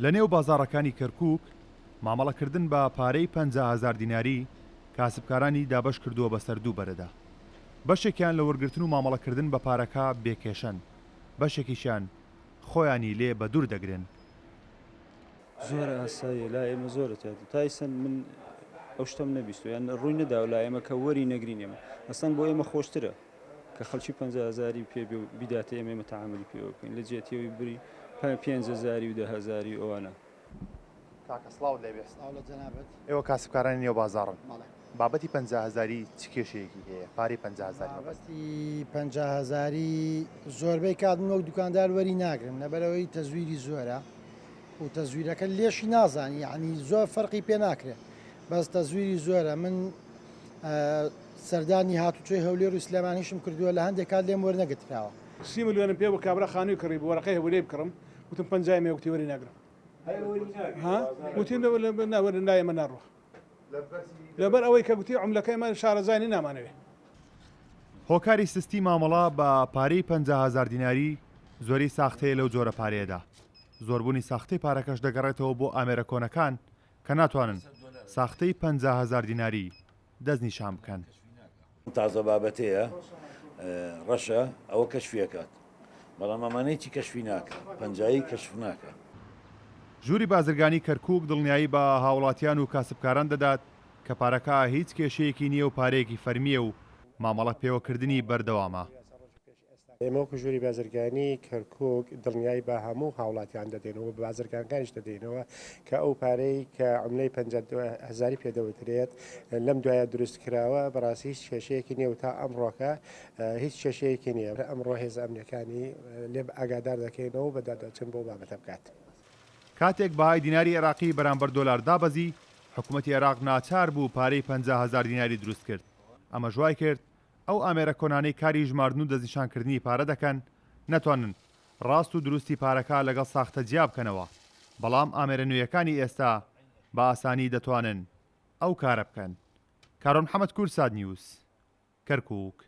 لە نێو بازاڕەکانی کەرکووک مامەڵەکردن بە پارەی 50 هەزار دیناری کاسبکارانی دابەش کردووە بەسەر دوو بەرەدا. بەشێکیان لە وەرگرتن و مامەڵەکردن بە پارەکە بێ کێشەن، بەشێکیشیان خۆیانی لێ بە دوور دەگرن. زۆر ئاساییە لای ئێمە زۆرە تا ئیستا من ئەو شتەم نەبیستوە یان ڕووی نەداوە لای ئێمە کە وەری نەگرین ئێمە ئەسڵەن بۆ ئێمە خۆشترە کە خەڵکی 50 هەزاری پێ بێ و بیداتە ئێمە ئێمە تەعاملی پێوە بکەین لە جیاتیەوەی بری پێنج هەزاری و دە هەزاری و ئەوانە. کاکە سڵاوت لێبێ. سڵاو لە جەنابت. ئێوە کاسبکارانی نێو بازاڕن. بەڵێ. بابەتی 50 هەزاری چ کێشەیەکی هەیە؟ پارەی 50 هەزاری مەبەست. بابەتی 50 هەزاری زۆربەی کات من وەک دوکاندار وەری ناگرم لەبەرئەوەی تەزویری زۆرە و تەزویرەکە لێشی نازانی یعنی زۆر فەرقی پێ ناکرێت بەس تەزویری زۆرە من سەردانی هاتوچۆی هەولێر و سلێمانیشم کردووە لە هەندێک کات لێم وەرنەگرتراوە. سی ملیۆنم پێ بوو کابرا خانووی کڕی بوو وەرەقەی هەبوو لێی بکڕم وتم پەنجای مێ وتی وەری ناگرم ها وتی لای ئێمە ناڕوا لەبەر ئەوەی کە گوتی عوملەکە ئێمە شارەزای نین نامانەوێ. هۆکاری سستی مامەڵە بە پارەی 50 هەزار دیناری زۆری ساختەیە لەو جۆرە پارەیەدا، زۆربوونی ساختەی پارەکەش دەگەڕێتەوە بۆ ئامێرە کۆنەکان کە ناتوانن ساختەی 50 هەزار دیناری دەستنیشان بکەن. تازە بابەتەیە ڕەشە ئەوە کەشفی ئەکات بەڵام ئەمانەی چی کەشفی ناکا پەنجایی کەشف ناکا. ژووری بازرگانی کەرکوک دڵنیایی بە هاوڵاتیان و کاسبکاران دەدات کە پارەکە هیچ کێشەیەکی نییە و پارەیەکی فەرمییە و مامەڵە پێوەکردنی بەردەوامە. ئێمە وەکو ژووری بازرگانی کەرکوک دڵنیایی بە هەموو هاوڵاتیان دەدەینەوە و بە بازرگانەکانیش دەدەینەوە کە ئەو پارەی کە عوملەی 50 هەزاری پێ دەوترێت لەم دوایە دروست کراوە بەڕاستی هیچ کێشەیەکی نییە و تا ئەمڕۆکە هیچ کێشەیەکی نییە ئەمڕۆ هێزە ئەمنیەکانی لێ ئاگادار دەکەینەوە و بەدواداچوون بۆ بابەتە بکات. کاتێک بەهای دیناری عێراقی بەرامبەر دۆلار دابەزی، حکومەتی عێراق ناچار بوو پارەی 50 هەزار دیناری دروست کرد، ئەمەش وایکرد ئەو ئامێرە کۆنانەی کاری ژماردن و دەستنیشانکردنی پارە دەکەن نەتوانن ڕاست و دروستی پارەکە لەگەڵ ساختە جیا بکەنەوە، بەڵام ئامێرە نوێیەکانی ئێستا بە ئاسانی دەتوانن ئەو کارە بکەن. کارۆن محەمەد کوردسات نیوز، کەرکوک.